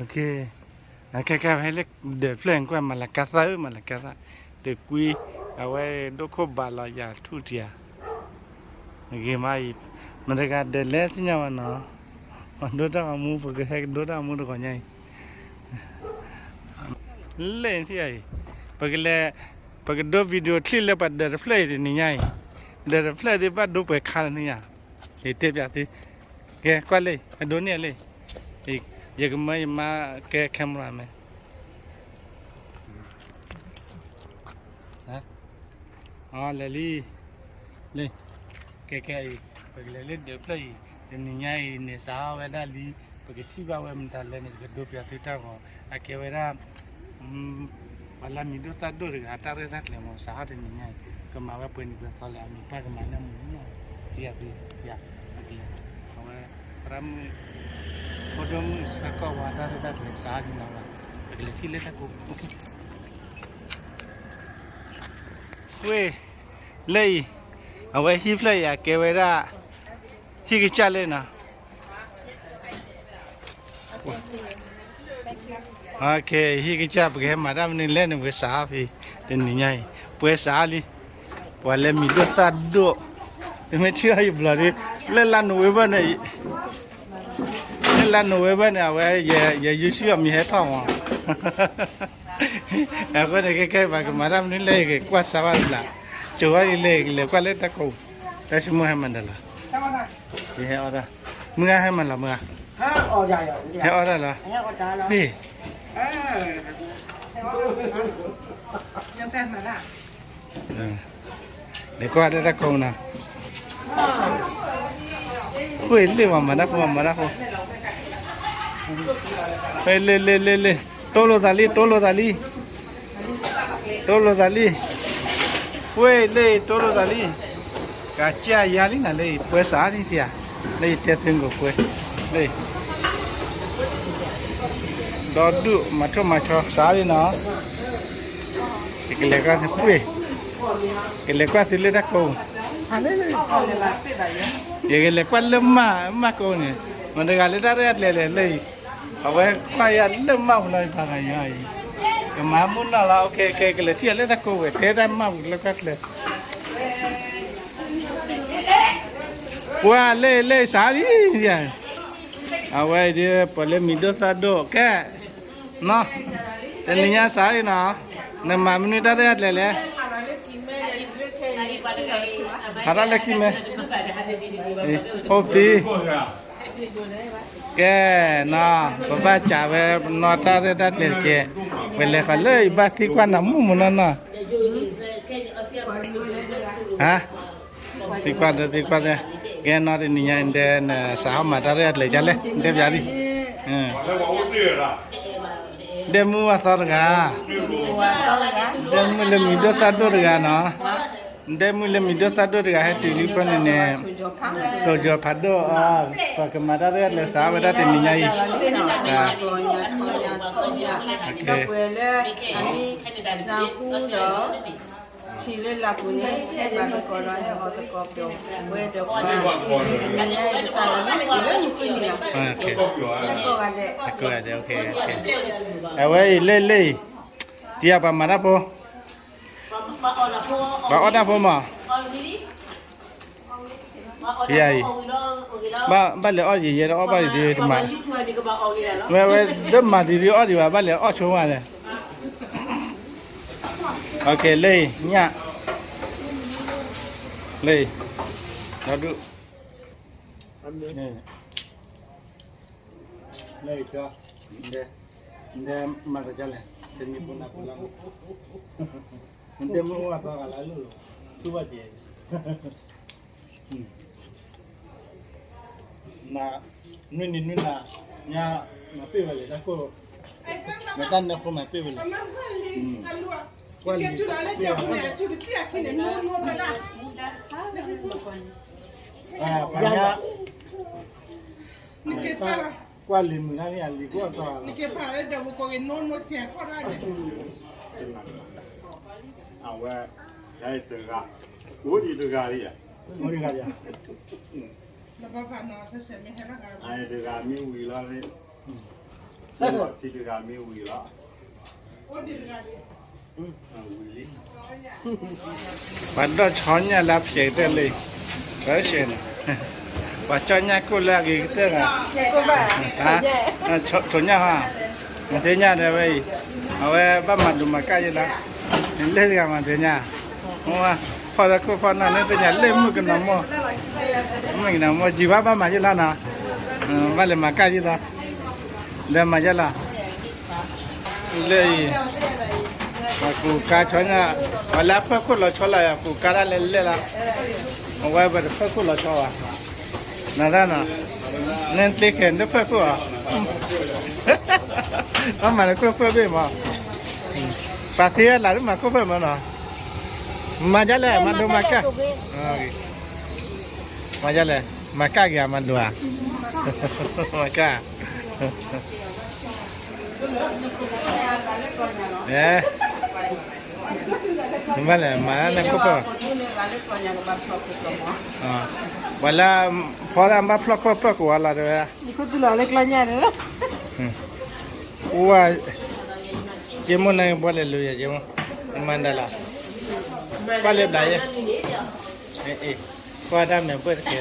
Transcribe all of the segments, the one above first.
အခဲကဲဖဲလၢဒၢးဖျၢၣ်ကွၢ်မၤလၤကါသၣ်ဧၢ မၤလၤကါသၣ်, တကွံ, အဝဲဒိၣ်ခိၣ်ဘးလီၤယၤထူၣ်တယၤ, ဂ့ၤမးအံၤ, မတၤတဂၤဒၢးလဲၣ်သ့ၣ်ညါဘၣ်နီၤ, ပဒိတၢ်ဂီၤမူ ပကဟဲကဒိတၢ်ဂီၤမူတဂီၤညါအံၤ လၢအံၤ, ပကလဲၤ, ပကဒိ video clip လၢပှၤဒၢးတဖျၢၣ်အံၤတနံၤညါအံၤ, ဒၢးတဖျၢၣ်ဒ်ဘၣ်ဒိပှဲၤခါလၢနံၤညါ, ယတဲပျးသု, ကဲကွၢ်လၢအံၤ အဒိန့ၢ်လၢအံၤ, ယကမၢယမါကဲ camera man အီၤ လဲၤလံ, လံ, ကဲကဲအံၤ ပကလဲၤလၢဒၢးဖျၢၣ်အံၤ, တနံၤညါအံၤန့ၣ် စးထီၣ်ဝဲဒၣ်လံ, ပကထံၣ်ဘၣ်ဝဲမတၤလဲၣ်န့ၣ် ပကဒိပျးသုတၢ်ဂီၤ, အကဲဝဲဒၣ် ပှၤလၢအမံၤဒိၣ်သၣ်ဒိၣ်တဂၤ တၢ်ရဲၣ်တၢ်ကျဲၤမး စးထီၣ်တနံၤညါအံၤ, ကမၤဝဲပှဲၤနံၤပှဲၤသီလဲၣ်, အမံၤပှၢ်ကမၤလၢအမုာ်န့ၣ်, ယၤသု, ယၤ, အကလဲၤ, အဝဲ, သရၣ်မုၣ်, ဖိဒိၣ်မုၣ်ဆၢကီၢ်ဝဲတၢ်ရဲၣ်တၢ်ကျဲၤစးထီၣ်တနံၤညါ, ပကလဲၤထံၣ်လၢတၢ်ကိး, ဝ့ၢ်, လၢအံၤ, အဝဲဟံၣ်ဖျၢၣ်အံၤအကဲဝဲဒၣ် ဟံၣ်ကစၢ်လၢနီၤ, ဟံၣ်ကစၢ် ပကဟဲမၤတၢ်မနုၤလဲၣ်န့ၣ် ပကစးအီၤဖဲ တနံၤညါအံၤ ပှဲၤစးလံ, ပှၤလၢမံၤဒိၣ်သၣ်ဒိၣ်, တမ့ၢ်ထံၣ်အီၤယဘျီဒီး, လၢလါနိၣ်ဝ့ဘၢၣ်န့ၣ်, လၢလါနိၣ်ဝ့ဘၢၣ်န့ၣ် အဝဲ, ယယူစုအမံၤဟဲထီၣ်မး, အဃိန့ၣ် ခဲခဲပှၤကမၤတၢ်မနုၤလဲၣ် ယကကွၢ်စးဘၣ်လၢ်, ကၠိဝဲအံၤလဲၣ် ကလဲၤကွၢ်လၢတၢ်ကိး, တၢ်ဆိကမိၣ်ဟဲမၤဒၣ်လီၤ, ယဟဲအီၣ်တၢ်, မုၢ်ဂၤဟဲမၤလီၤမုၢ်ဂၤ, ဟဲအီၣ်တၢ်လီၤ, ဟ့ၣ် လဲၤကွၢ်လၢတၢ်ကိးနီၤ, ဃိလ့ၣ်ဝဲမၤတၢ်ဖိ မၤတၢ်ဖိ, လ့ၣ်လ့ၣ်လ့ၣ်လ့ၣ်, တိလိာ်သးလံ တိလိာ်သးလံ, တိလိာ်သးလံ, ဃိလ့ၣ် တိလိာ်သးလံ, ကစၢ်ယၤလံနၤလၢအံၤ ပှဲၤစးလံဧါ, လၢယတဲသုကိးကွဲ, လၢ ဒီဒူၣ်မၤထိၣ်မၤဆီစးလံနီၤ, ယကလဲၤကွၢ်သု, ကလဲၤကွၢ်သုလၢတၢ်ကိး, ယကလဲၤကွၢ်လၢမး မးကိးန့ၣ်, မတၤတဂၤလၢတၢ်ရဲၣ်တၢ်ကျဲၤလဲၣ်လၢအံၤ, အဝဲကွၢ်ယၤလၢမးပူၤလီၤ ယပှၤဂၤယၤအံၤ, ကမၤမုၢ်နီၢ်လီၤ ကလဲၤထံၣ်အီၤလၢတၢ်ကိးဝဲ တဲတၢ်မးပူၤလၢကွၢ်ကျဲၤ ပှၤလၢလၢစးလံ, အဝဲဒ်ပှၤလၢမံၤဒိၣ်သၣ်ဒိၣ်ကဲ, နီၤ, တနံၤညါစးလံနီၤ, နမၤမနုၤတၢ်ရဲၣ်တၢ်ကျဲၤလဲၣ်, ဟးထီၣ်လၢခံမဲ, အိၣ်သံ ကဲ, နီၤ, ပဘၣ်စးဝဲနီၢ်တၢ်ရဲၣ်တၢ်ကျဲၤတကဲ, ပလဲၤဃီၤလၢယဘၣ်သံကွၢ်နၤမုၢ်မုၢ်နီၢ်နီၢ်, ဟါ, သံကွၢ်ဒီးသံကွၢ်ဒီး, ကဲနီၤ တနံၤညါဒဲးနစးထီၣ်မၤတၢ်ရဲၣ်တၢ်ကျဲၤဒ်လဲၣ် တဲပျးဒံး, ဒဲမုၢ်ဝၣ်သီတဂၤ, ဒဲမုၢ်လၢမံၤဒိၣ်သၣ်ဒိၣ်တဂၤနီၤ, ဒဲမုၢ်လၢမံၤဒိၣ်သၣ်ဒိၣ်တဂၤ ဟဲတုၤလံဖဲန့ၣ်န့ၣ်, စိၤကၠီၤဖးဒိၣ်အီၤ, ပကမၤတၢ်ရဲၣ်တၢ်ကျဲၤစးဝဲဒၣ်တနံၤညါအံၤ, ပှဲၤလၢအမံၤနၢ်ဟူဒီး ထံၣ်လၢလၢပူၤန့ၣ် ဟဲမၤသကိးဒီးဟဲအီၣ်သကိးပျီၤ, ပဝဲဒီးပှၤတနံၤညါအံၤ ကစၢ်လီၤလၢနံၤလၢနံၤဖုန့ၣ်လီၤ, ဟဲကိးဂၤဒဲး, ဟဲကိးဂၤဒဲး, အဝဲအံၤလၢလၢအံၤ, တံၤအပှၤမၤတၢ်ဖိ, ပှၤအီၣ်တၢ်ဖိမး ယၤအံၤ, ဘၣ်လဲၤအီၣ်ယံၤယဲဒီးအီၣ်ဘၣ်ယံၤဒ်တမၤ, ဝဲဝဲ ဒ်မၤဒ်ဒ်အီၣ်ဒံးဘၣ် ဘၣ်လဲၤအီၣ်ဆိဝဲလဲၣ်, လၢအံၤ ညၣ်, လၢအံၤ, ဒီဒူၣ်, လၢအံၤ, နတဲမၤသကိးလဲၣ်, တနံၤဖိနၤဖိလၢ, နတဲမုၢ်အိၣ်အသီဂၤလၢအလိၣ်လီၤ, ထူဘၣ်ကဲ နနွံနံၤနွံနၤ, ညါ, မၤပ့ၢ်ဝဲလဲၣ်တၢ်ခိၣ်, မ့ၢ်တၢ်နၢခိမၤပ့ၢ်ဝဲလဲၣ်, ကွၢ်လံ, ပှၤညါ, ကွၢ်လံမုၢ်နၤန့ၣ် အလံၤကိၢ်အသီ, အဝဲ, တဂၤ, အိၣ်ဒံးတဂၤလံ, အိၣ်ဒံးတဂၤလံ, တဂၤမ့ၢ်ဝံၤလီၤ, ထံတဂၤမ့ၢ်ဝံၤလီၤ. ပှၤဒီးဆီညၣ်လၢဖျဲးကတၢၢ်လံ, ပှၤကၠီညၣ်ကိၣ်လၢအဂ့ၤကတၢၢ်လီၤ, ထိးညၣ်ဟါ, မၤသ့ညၣ်ဒီးဝဲအံၤ, အဝဲဘၣ်မၤဒိးမၤကၢ်ယဲလီၤ, လၢတဂၤမၤသ့ညၣ်, ဖီၣ်လၢခိၣ်ဖီၣ်နၢ်န့ၣ်သ့ၣ်ညါလၢမုၣ်ကနီၤမိၢ်, မုၣ်ကနီၤမိၢ် ယံၤဘၣ်ဘၣ်မၤယဲလီၤနီၤ, ဘၣ်လဲၤမၤကၢ်ယဲလီၤ, လဲၤမၤယဲလီၤ. လၢအံၤ, ပှၤကူးကါဆီညၣ်, ပှၤလၢအဖၢခိၣ်လီၤဆီလီၤ ပှၤကူးကါဒၣ်လဲာ်လဲာ်လီၤ, အဝဲပှၤတဖၢခိၣ်လီၤဆီဘၣ်, နဒၣ်နီၤ, နသ့ခဲနဖၢခိၣ်ဧါ, အမၤလၢခိၣ်ဖၢဘ့ၣ်မး, ပှၤသ့လၢ်လၢမၤခိၣ်ဖၢမးနီၤ, မၤဒ်လဲၣ် မၤဒိးမၤကၢ်, မၤဒ်လဲၣ်, မၤကၢ်က့ၤမၤဒိးဧါ, မၤကၢ် ဘၣ်လဲၣ် မၤလၢနခိၣ်ဖၢၣ်, ပှၤလၢဖီဒၣ်ဘၣ်ဖျီၣ်ခိၣ်ဖၢၣ်ကိးဂၤလီၤတဲဝဲ, ယမိၢ်န့ၣ်ဘၣ်လဲၤလူၤယၤ, ယမိၢ်, မၤဒၣ်လီၤ, ကွၢ်လၢဘျးယဲ, ကွၢ်တၢ်မဲာ်ဘၢၣ်တကဲ,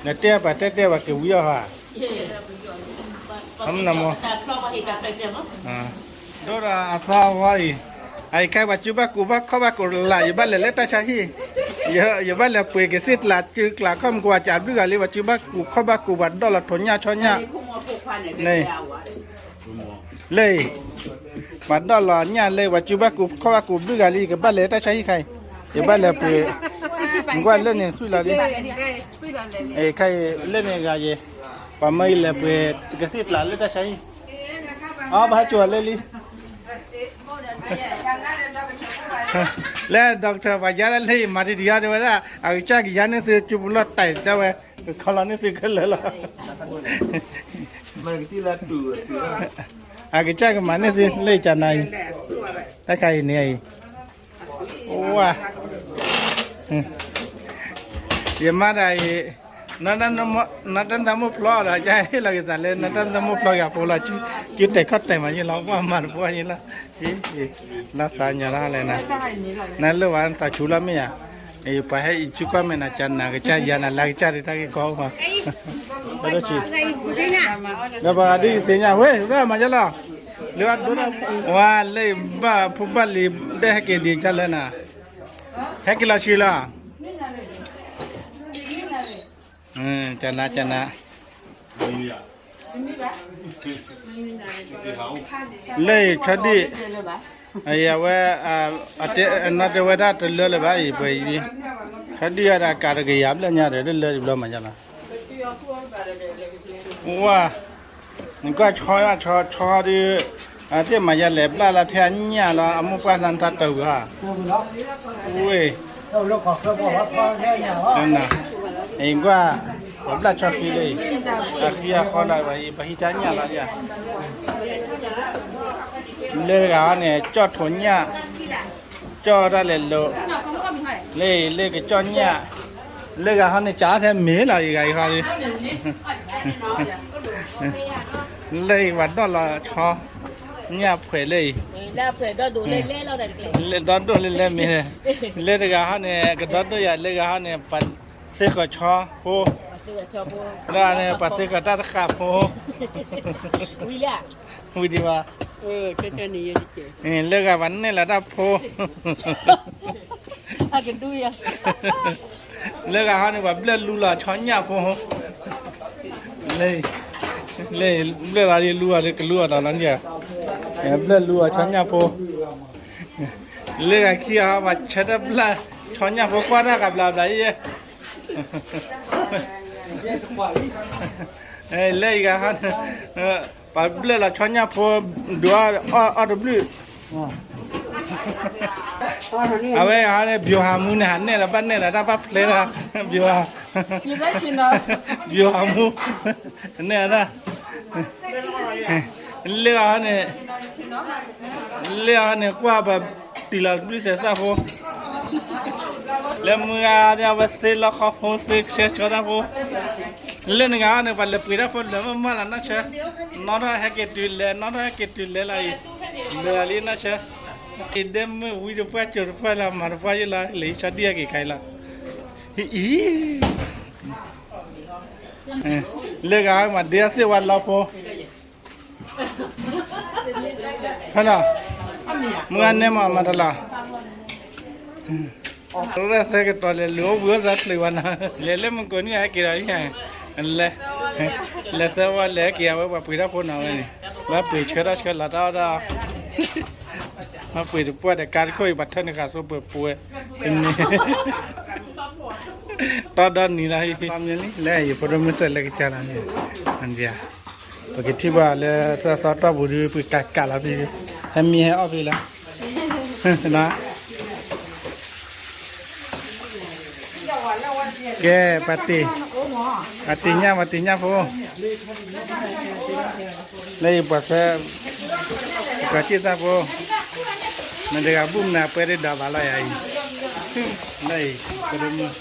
နတဲပှၤတဲတဲပှၤက့ၤဝံအီၤဟါ ဒိၣ်ဒီးအသီဝီအံၤ, အခဲပှၤစုဘၣ်ကူးဘၣ်ခီၣ်ဘၣ်ကူးလၢ် ယဘၣ်လဲၤလၢတၢ်ဆါဟံၣ်, ယဘၣ်လဲၤပှ့ၤကသံၣ်ကျးစုကျးခီၣ်မူကဝၤကဘျုးဂၤလံ ပှၤစုဘၣ်ကူးခီၣ်ဘၣ်ကူး ပှၤဒီၣ်လီၤထိးညၣ်ဆီညၣ်, န့ၣ် လၢအံၤ, ပှၤဒီၣ်လီၤညၣ်လၢ ပှၤစုဘၣ်ကူးခီၣ်ဘၣ်ကူးဘျုးဂၤလံ ယကဘၣ်လဲၤတၢ်ဆါဟံၣ်ခါအံၤ, ယဘၣ်လဲၤပှ့ၤ, နကွၢ်လၢန့ၣ်သွံၣ်လီၤလံ, ခဲအံၤလၢန့ၣ်ဂၤယဲ, ပှၤမၢယလဲၤပှ့ၤကသံၣ်ကျးလၢတၢ်ဆါဟံၣ်, အဘၣ်ဟဲကၠိၤလၢလံ လၢ doctor ပှၤယါဒၣ်လၢအံၤ မၤတံၤတယါတဲဝဲဒၣ် အကစၢ်ကယါန့ၢ်သုစုပူၤလီၢ်တၢ်တဲဝဲ, ကခီလီၤန့ၢ်သုခဲလၢာ်လီၤ, အကစၢ်ကမၤန့ၢ်သုလၢကနၤအံၤ, တၢ်ခါအံၤန့ၣ်အံၤ, ဝါ, ယမါဒၣ်အံၤ, နီၢ်တၢ်သးမိၣ်ဖျီဒီး ကဟ့ၣ်လီၤက့ၤသးလၢ နီၢ်တၢ်သးမိၣ်ဖျီက့ၤအဖိလီၤ, စုတဲာ်ခီၣ်တဲာ်မးယ့ၢ်လီၤ ပှၢ်မၤတပှၢ်ယ့ၢ်လီၤ, လီၤသးညါလီၤလဲၣ်နၤ, နလိၣ်ဝဲနသးဆူလီၤမ့ၢ်ဧါ, ပှၤဟဲအံၤစုကွၢ်မဲာ်နၤ ကနၤကစၢ်ယါနၤလၢကစၢ်ဒ်တၢ်ဂ့ၢ်ကီအိၣ်မး, ဒီးပှၤဒ်ယသ့ၣ်ညါဝဲ ရၢ်မၤယလီၤ, လၢအဒိ, ဝါလၢဘၣ်ဖိဘၣ်လံၤ ဒဲဟဲက့ၤဒံးကလၢနၤ, ဟဲက့ၤလီၤဆံလီၤ, ကနၤကနၤ, လၢအံၤဆီဒံၣ်, အဝဲ, နီၢ်တဲဝဲဒၣ်တလၢလၢၤဘၣ်အံၤပှဲၤအံၤ, ဆီဒံၣ်ဝဲဒၣ်ကးတကယၤဘျဲၣ်ညါဒီး တလၢတဘျီမၤယလီၤ, ဝါ, နကွၢ်ဆီ, ဆီဒုး, တ့ၢ်မၤယလဲၣ်ဘျၣ်လီၤထဲအညၣ်လီၤ အမိၢ်ပှၢ်နၤတၢ်တဝံၤဧါ, ဝ့ၢ်, အံၤကွၢ်, ပှၤဘျၣ်ဆီဃံလၢအံၤ, အဃံအဃီလီၤ ပှၤအံၤပှၤဟံးတၢ်ညၣ်လီၤ, လၢတဂၤဟီန့ၣ် ကၠီၣ်ထိးညၣ်, ကၠီၣ်တၢ်လဲၤလိာ်, လၢအံၤလၢကကၠီၣ်ညၣ်, လၢဂၤဟီန့ၣ် ကးထဲမ့ၢ်လီၤ ယဂၤအံၤဟီ, လၢအံၤပှၤဒီၣ်လီၤဆီ, ညၣ်ဖှဲးလၢအံၤ, လၢဒီဒိၣ်လၢလဲၣ်မ့ၢ်, လၢတဂၤဟီန့ၣ် ကဒီဒိၣ်ယၤ လၢဂၤဟီန့ၣ် ပှၤသ့ဃီၤဆီဖိ, လၢန့ၣ် ပှၤသ့ဃီၤတၢ်တဃာ်ဖိ, ဝံၤဒံးဘၣ်, လၢဂၤပှၤနဲၣ်လီၤတၢ်ဖိ, လၢဂၤဟီန့ၣ် ပှၤဘျၢၣ်လူလီၤဆီညၣ်ဖိ, လၢ, လၢဘျၢၣ်လီၤလူအီၤ ကလူအီၤဒီးလီၤ, ဘျၢၣ်လူအီၤဆီညၣ်ဖိ, လၢဂၤခံဂၤဟီ ပှၤဆၢထၢၣ်ဘျၣ်ဆီညၣ်ဖိ ကွၢ်တၢ်ဂၤဘျးဘျးယဲ, လၢအံၤဂၤဟီန့ၣ် ပှၤဘျၢၣ်လီၤဆီညၣ်ဖိ ဒုးအီၣ်တဘျုး, အဝဲဂၤဟီန့ၣ် ဗျူဟာမှူးန့ၣ် ဟးနဲၣ်လီၤ ဘၣ်နဲၣ်လီၤတၢ်ဘၣ်ဖျဲးလီၤ, ဗျူဟာ, ဗျူဟာမှူး, နဲၣ်ဒၣ်, လၢဂၤဟီန့ၣ်, လၢဂၤဟီန့ၣ် ကွၢ်ပှၤတံၢ်လီၤတဘျုးစဲးသၣ်ဖိ, လၢမုၢ်ဂၤဒၣ်ဝဲသ့လီခီဖိ သ့ကဆှဲကဆှီတၢ်ဖိ, လၢနဂၤန့ၣ် ပှၤလဲၤပှ့ၤတၢ်ဖိလၢာ်မးမးလီၤနီၢ်ဆၢ, နီၢ်ထီၣ်ဟဲက့ၤတုၤလဲၤ နီၢ်ထီၣ်ဟဲက့ၤတုၤလဲၤလီၤအံၤ, လၢာ်လံနီၢ်ဆၢ, အံၤဒဲမုၢ်ဝံတပှၢ်ကၠိၤတပှၢ်လၢ မၤတပှၢ်ယိၣ်လီၤ လၢဟံးဆီဒံၣ်ဟဲက့ၤခါအံၤလီၤ, အံၤ, လၢဂၤမၤဒ့အသ့ၣ်ဝါလီၤဖိ ဟဲလီၤ, မုၢ်ဂၤနဲမၤမၤတလီၤ, ရၢၢ်သဲကတီၤလဲၤလူၤအိၣ်ဘှံးအိၣ်သးချုးဝဲနီၤ, လဲၤလၢမုၢ်ကိးနံၣ်ဟဲက့ၤဒီး, လဲၤ, လဲၤသၢဝဲလဲၤဟဲက့ၤအဝဲပှၤပှ့ၤတၢ်ဖိနီၤဝဲန့ၣ်, ဘၣ်ပှ့ၤဆှၢထီၣ်ဆှၢလီၤတၢ်အီၣ်တၢ်အီ, ဘၣ်ပှ့ၤတပှၢ်ဒီးကါတခိၣ်အံၤ ပှၤထၢနုာ်ဃာ်စိပၢၤပှဲၤ, တီဒီနံၤလီၤ, လၢယဖိဒိၣ်မုၣ်စဲးလၢကစၢ်လီၤန့ၣ်, ပကထံၣ်ဘၣ်လၢသၢသီတီၢ်ပူၤဒုး ပကကးလီၤဖဲ, ဟဲမံဟဲအီၣ်ဖဲလီၤ, ကဲ, ပှၤတ့, ပှၤတ့ညၣ် ပှၤတ့ညၣ်ဖိ, လၢအံၤပှၤဆှၢ, ပှၤစ့ၢ်သၣ်ဖိ, မတၤတဂၤဘူၣ်မနုၤပှဲၤဒ်ဒီးဘၣ်လီၤယၤအံၤ, လၢအံၤ, ပဒိၣ်မုၣ်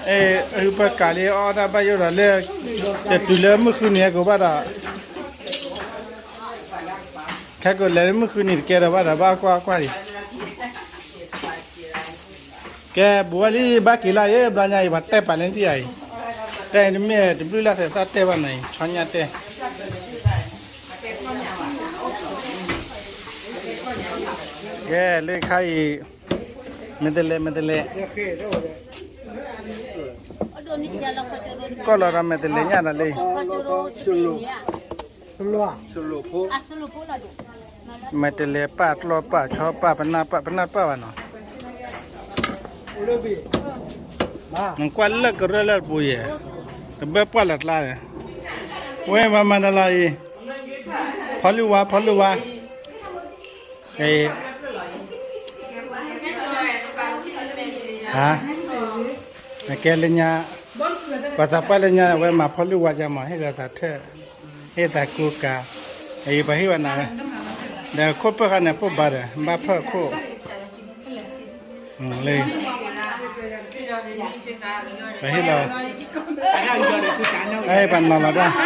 အ့ၣ်, အုပကးလံအီၣ်တၢ်ဘၣ်ယိၣ်ဒီးလၢ, တတုၤလၢမုၢ်ဃုနံၤဟဲကိးဘၣ်ဒီး, ခဲကိးလဲၤလၢမုၢ်ဃုနံၤတကဲဒီးဘၣ်ဒီးဘၣ်ကွၢ်ကွၢ်လံ, ကဲ, ဘူးဝဲလံ ဘၣ်က့ၤလၢအံၤ ဘျီညါအံၤ ပှၤတဲပာ်လၢနထံၣ်ယၤအံၤ, တၢ်အံၤတမ့ၢ်တဘျုးလၢ်သဲးသၣ်တဲဘၣ်နီၤအံၤ ဆီညၣ်တဲ, ကဲ, လၢခါအံၤ, မဲာ်တလဲး မဲာ်တလဲး, ကီၢ်လီၤဒီးမဲာ်တလဲးညၣ်ဒီးလၢ, မဲာ်တလဲး ပာ်ကျီပာ်ဆီပာ်ပနၢ်ပာ် ပနၢ်ပာ်ဘၣ်နီၤ, နကွၢ်လၢကရၢလၢတပူၤယဲၢ်, တဘၢပှၢ်လၢ်ကျါန့ၣ်, ဝဲမၤမၤတလီၤအံၤ, ဖီလုၢ်ဝါ ဖီလုၢ်ဝါ, ကဲလၢညါ, ပှၤသးပှၢ်လၢညါ အဝဲမၤဖီလုၢ်ဝါယါမး ဟ့ၣ်လီၤသးထၢၣ်, ဟ့ၣ်သးကူကၤ, အံၤပှၤဟ့ၣ်ဝဲနၤဝဲ, ဒီးခိၣ်ပၢၢ်ဃါန့ၣ် ပိၢ်ဘါဒီး ဘၣ်ဖၢၣ်ခိၣ်, လၢ, ပှၤဟ့ၣ်လီၤ, ပှၤနီၤလီၤတၢ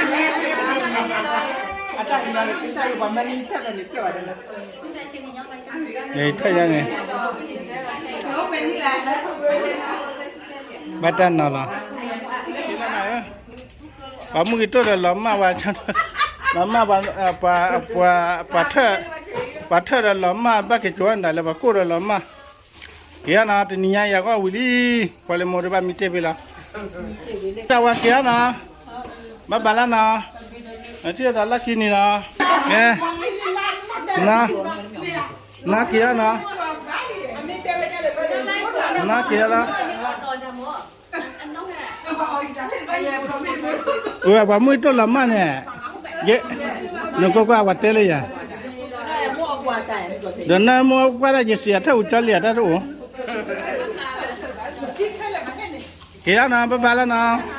်, ထၢၣ်ယါန့ၣ်, ဘၣ်တၢ်နီၤလီၤ, ပှၤမုၢ်ကတိၢ်ဒီးလီၤမၢ်ဝဲ, လီၤမၢ်, ပှၤ, ပှၤထၢၣ်, ပှၤထၢၣ်ဒီးလီၤမၢ် ဘၣ်က့ၤကၠီၤနၤလၢပှၤကိၢ်ဒီးလီၤမၢ်, က့ၤအီၤနီၤ တနံၤညါယၤဂီၢ်ဝံၤလံ, ပှၤလၢမိၢ်တဘၣ်မံတ့ၢ်ဖဲလီၤ, တၢ်ဝဲက့ၤအီၤနီၤ, ဘၣ်ဘၣ်လၢနီၤ, ထံၣ်သးလၢခံန့ၣ်နီၤ, ကဲ, နီၤ, နီၤက့ၤအီၤနီၤ, နီၤက့ၤအီၤလီၤ ဝဲပှၤမုၢ်တ့ၢ်လီၤမၢ်န့ၣ်, နကွၢ်ကွၢ်ပှၤတဲလၢယၤ, ဒီးနၢမူကွၢ်ဒၣ်ယစံးအထၢၣ်အူကၠီလံအတၢ်တအိၣ်, က့ၤလီၤနီၤ ဘၣ်ဘၣ်လီၤနီၤ